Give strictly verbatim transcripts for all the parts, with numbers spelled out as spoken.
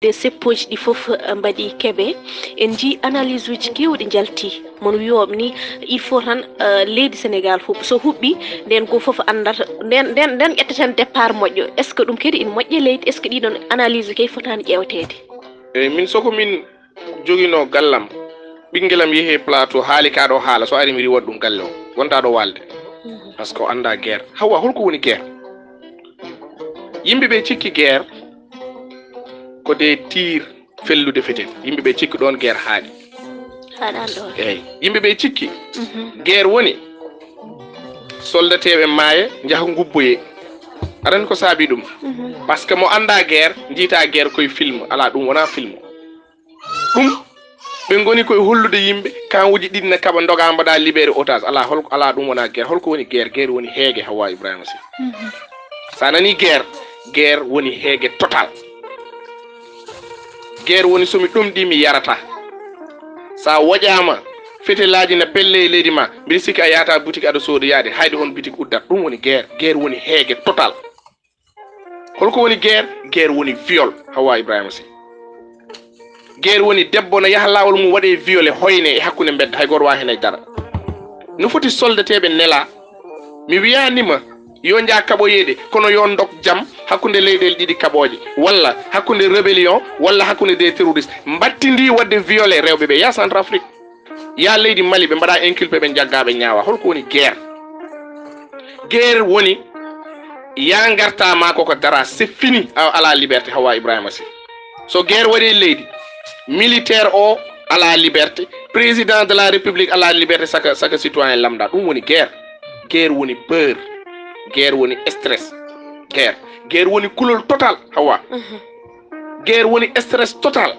Nde seppooji ɗi fof, eh, mbaɗi keɓe, en njii analyse uji keewɗi njalti. Mon wiyooɓe ni, il faut tan, eh, leydi Sénégal fof so huɓɓi, nden goo fof anndata, nden, nden, nden ƴetteten départ moƴƴo. Est-ce que ɗum kadi ina moƴƴi e leydi? Est-ce que ɗiɗon analyse kay fotaani ƴeewteede? Eyyi, min soko min joginoo gallam, ɓinngelam yehi e plateau, haali kaa ɗo haala, so ari mi riwat ɗum galle o, wonta ɗo waalde. Par ce que o annda guerre. Hawa, holko woni guerre? Yimɓe ɓe cikki guerre ko des tirs fellude fete. Yimɓe ɓe cikki ɗoon guerre haaɗi. Haaɗaani ɗoon. Eyyi. Yimɓe ɓe cikki guerre woni soldateeɓe maaya, njaha ngubboyee. Aɗa anndi ko saabi ɗum? Par ce que mo annda guerre, njiita guerre koye film. Alaa, ɗum wonaa film. Ɗum, ɓe ngoni koye hollude yimɓe, kanwuji ɗiɗi na kaɓa, ndoga, mbaɗa libéré otage. Alaa, hol, alaa, ɗum wonaa guerre. Holko woni guerre? Guerre woni heege, Hawa Ibrahima Sy. Sa nani guerre, guerre woni heege total. Guerre woni so mi ɗomɗi, mi yarata. Sa woƴaama, fetelaaji na pelle e leydi ma, mbiɗa sikki a yahata boutique aɗa soodoyaade, hayde on boutique uddat. Ɗum woni guerre. Guerre woni heege total. Holko woni guerre? Guerre woni viol, Hawa Ibrahima Sy. Guerre woni debbo na yaha laawol mum waɗe violé, hoyne e hakkunde mbedda, hay gooto wawa heen hay dara. No foti soldateeɓe nela. Mi wiyaanima yo njah kaɓoyeede, kono yo ndok jam hakkunde leyɗeele ɗiɗi kaɓooje, walla hakkunde rébellion, walla hakkunde des terroristes. Mbattindi waɗde violé rewɓe ɓe, ya Centrafrique, ya leydi Mali, ɓe mbaɗa inculpé, ɓe njagga, ɓe ñaawa. Holko woni guerre? Guerre woni ya ngarta ma koko dara, c'est fini, a ala liberté, Hawa Ibrahima Sy. So guerre waɗi e leydi, militaire o ala liberté, président de la république ala liberté, saka, saka citoyen lambda. Ɗum woni guerre. Guerre woni peur. Guerre woni stress. Guerre. Guerre woni kulol total, Hawa. Guerre woni stress total.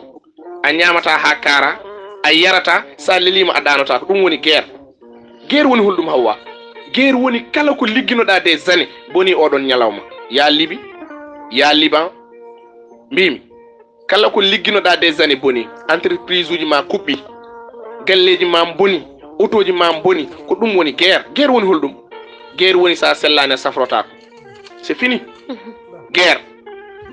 A ñaamata haa kaara, a yarata, sa leliima a ɗaanotaako. Ɗum woni guerre. Guerre woni holɗum, Hawa? Guerre woni kala ko ligginoɗaa des années boni oɗon ñalawma. Ya Libi, ya Liban, mbimi, kala ko ligginoɗaa des années boni, entreprise uji ma kuɓɓi, galleeji ma mboni, otooji ma mboni, ko ɗum woni guerre. Guerre woni holɗum? Guerre woni sa sellaani a safrotaako. C'est fini. Guerre.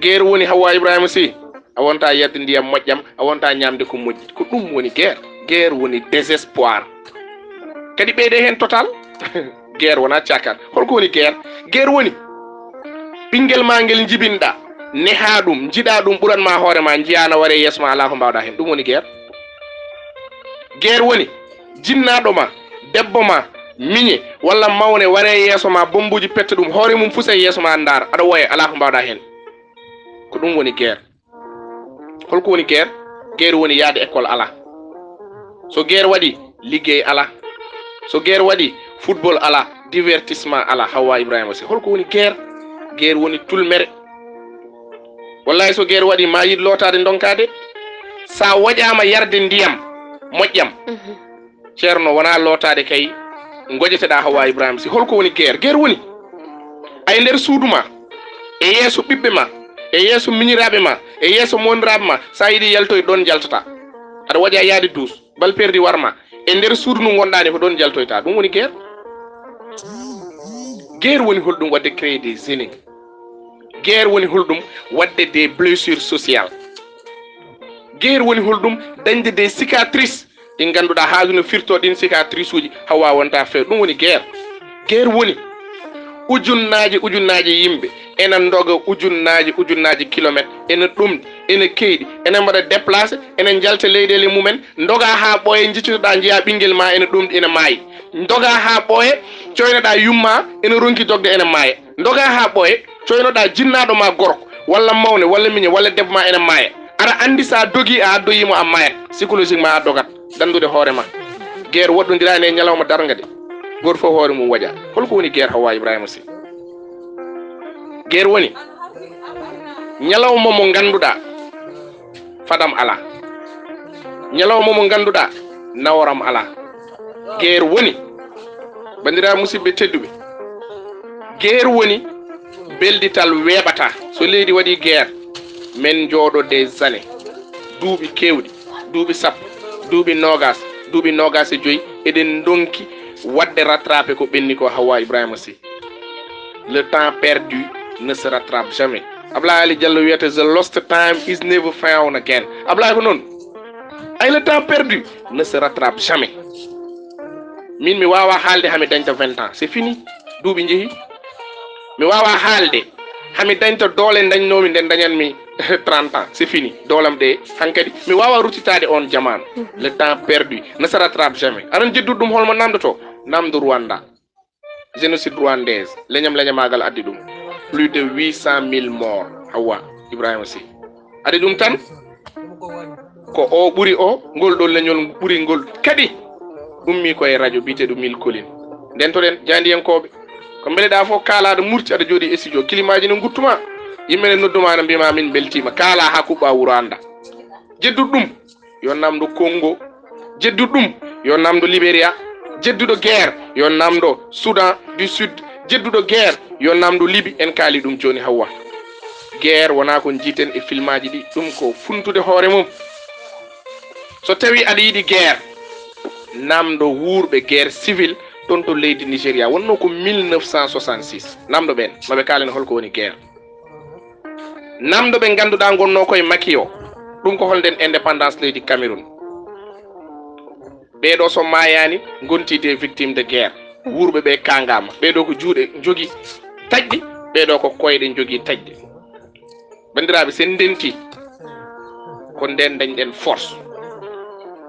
Guerre woni Hawa Ibrahima Sy. A wonta yarde ndiyam moƴƴam, a wonta ñamde ko moƴƴi. Ko ɗum woni guerre. Guerre woni désespoir. Kadi ɓeyde heen total. Guerre wona cakar. Holko woni guerre? Guerre woni ɓinngel ma ngel njibinɗa, neha ɗum, njiɗa ɗum, ɓuran ma hoore ma, njiya na ware yeeso ma, ala ko mbawɗa heen. Ɗum woni guerre. Guerre woni jinnaɗo ma, debbo ma, miñe, walla mawne ware yeeso ma, bombuji petta ɗum, hoore mum fusa e yeeso ma, ndaar, aɗa woya, ala ko mbawɗa heen. Ko ɗum woni guerre. Holko woni guerre? Guerre woni yaade école ala. So guerre waɗi, liggey ala. So guerre waɗi, football ala, divertissement ala. Hawa Ibrahima Sy, holko woni guerre? Guerre woni tulmere. Wallahi, so guerre waɗi, ma yiɗ lootaade, ndonkaade. Sa waƴama yarde ndiyam moƴƴam, ceerno, wona lootaade kay, ngoƴeteɗa Hawa Ibrahima Sy. Holko woni guerre? Guerre woni a e nder suudu ma, e yeeso ɓiɓɓe ma, e yeeso miñiraaɓe ma, e yeeso moondiraaɓe ma, sa yiɗi yaltoy, ɗon jaltata. Aɗa waɗi a yaade douze, bal perdi war ma. E nder suudu ndu ngonɗa ni, ko ɗon jaltoyta. Ɗum woni guerre. Guerre woni holɗum? Waɗde créer des ennemis. Guerre woni holɗum? Waɗde des blessures sociales. Guerre woni holɗum? Dañde des cicatrices ɗi ngannduɗaa, haa no firto ɗin cicatrice uji, Hawa, wonta few. Ɗum woni guerre. Guerre woni ujunnaaje ujunnaaje yimɓe ena ndoga ujunnaaje ujunnaaje kilomètre, ena ɗomɗi, ena keyɗi, ena mbaɗa déplacé, ena njalta leyɗeele mumen, ndoga haa ɓooya, njiccitoɗaa, njiya ɓinngel ma ena ɗomɗi, ena maayi. Ndoga haa ɓooya, coynoɗaa yumma ena ronki dogde, ena maaya. Ndoga haa ɓooya, coynoɗaa jinnaaɗo ma gorko, walla mawne, walla miñe, walla debbo ma ena maaya. Aɗa anndi, so a dogi, a addoyii mo, a maayat. Psychologiquement a dogat. Danndude hoore ma. Guerre waɗɗondiraani e ñalawma darnga de. Gooto fof hoore mum waƴa. Holko woni guerre, Hawa Ibrahima Sy? Guerre woni ñalawma mo ngannduɗaa fadam alaa. Ñalawma mo ngannduɗaa naworam alaa. Guerre woni, banndiraaɓe musidɓe tedduɓe, guerre woni beldital weeɓata. So leydi waɗi guerre, men njooɗo des années, duuɓi keewɗi, duuɓi sappo, duuɓi noogas, duuɓi noogas e joyi, eɗen ndonki waɗde rattrapé ko ɓenni ko, Hawa Ibrahima Sy. Le temps perdu ne se rattrape jamais. Ablaye Ali Diallo wiyata, the lost time is never found again. Ablaye ko noon. Ay, le temps perdu ne se rattrape jamais. Min mi wawa haalde hami dañta vingt ans, c'est fini. Duuɓi njehi. Mi wawa haalde hami dañta doole dañnomi nde dañanmi trente ans, c'est fini. Doolam ɗe hankadi mi wawa ruttitade on jamaanu. Le temps perdu ne se rattrape jamais. Aɗa anndi jedduɗo ɗum holmo namdoto? Namdo Rwanda. Génocide rwandaise, leñam leñamagal addi ɗum. Plus de huit cent mille morts. Hawa Ibrahima Sy. Addi ɗum tan, ko o ɓuri o, ngol ɗo leñol ɓuri ngol kadi. Ummi ko e radio biyeteɗo Mille Collines. Ndentoɗen jaandiyankoɓe. Ko mbeleɗa fof kaala aɗa murti, aɗa jooɗi e studio, kilimaji no guttuma. Yimɓe ne nodduma, no mbima min beltima. Kaala ha kuɓɓa wuro anda. Jedduɗo ɗum yo namdo Congo. Jedduɗo ɗum yo namdo Liberia. Jedduɗo guerre yo namdo Soudan du Sud. Jedduɗo guerre yo namdo Libi. En kaali ɗum joni. Hawa guerre wona ko jiiten e filmaji ɗi, ɗum ko funtude hoore mum. So tawi aɗa yiɗi guerre, namdo wuurɓe guerre civile ɗon to leydi Nigeria, wonno ko mille neuf cent soixante-six. Namdo ɓen, maɓe kaalen holko woni guerre. Namdo ɓe ganduɗa gonno koye Macky o, ɗum ko hol nden indépendance leydi Cameroun. Ɓeeɗo so maayani gonti des victimes de guerre. Wuurɓe ɓe kangama, ɓeeɗo ko juuɗe jogii taƴɗi, ɓeeɗo ko koyɗe jogii taƴɗi. Bandiraɓe, sen ndenti ko nden dañɗen force.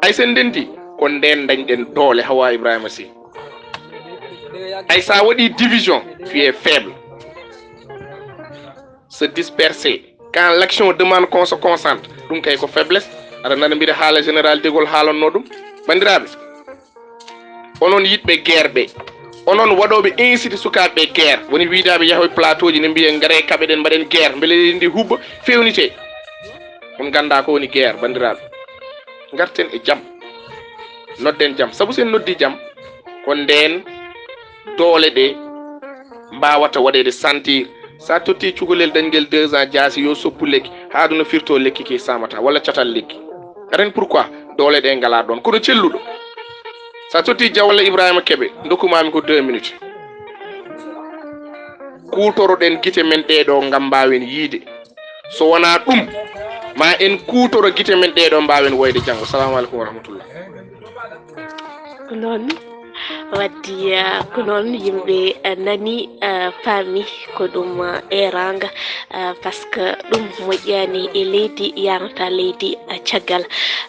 Ay, sen ndenti ko nden dañɗen doole. Hawa Ibrahima Sy, ay, sa waɗi division, tu es faible. Se disperser quand l'action demande qu'on se concentre, ɗum kay ko faiblesse. Aɗa nana mbiɗa haala général de Gaulle haalanno ɗum. Bandiraɓe, onon yiɗɓe guerre ɓe, onon waɗoɓe incité sukaɓe guerre, woni wiidaɓe yahoy plateau ji ne mbiya ngare kaɓe ɗen mbaɗen guerre, beele leydi ndi hubba, fewnite. On ganda ko woni guerre, bandiraɓe. Garten e jam, nodden jam, saabu sen noddi jam, ko nden doole ɗe mbawata waɗede sentir. Sa totti cukalel dañgel deux ans jaasi, yo soppu lekki, ha aduna firto lekki ki samata, walla catal lekki. Ren pourquoi? Doole ɗe ngala ɗon, kono celluɗo. Sa totti Diaw walla Ibrahima Kebe, dokkumami ko deux minutes. Kutoroɗen gite men ɗeɗo ngam mbawen yiide. So wona ɗum, ma en kutoro gite men ɗeɗo mbawen woyde janngo. Salamu aleykum wa rahmatullah. Ko noon waddi, ah, ko noon yimɓe, ah, nani, ah, paami ko ɗum, ah, erreur, ah, par ce que ɗum moƴƴani e leydi, yarata leydi, ah, caggal.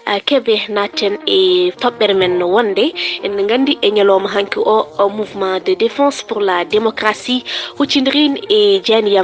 Ah, Kebe, natten e toɓɓere men no wonde. En nganndi e ñalawma hanki o, o mouvement de défense pour la démocratie huccindirin e janiyan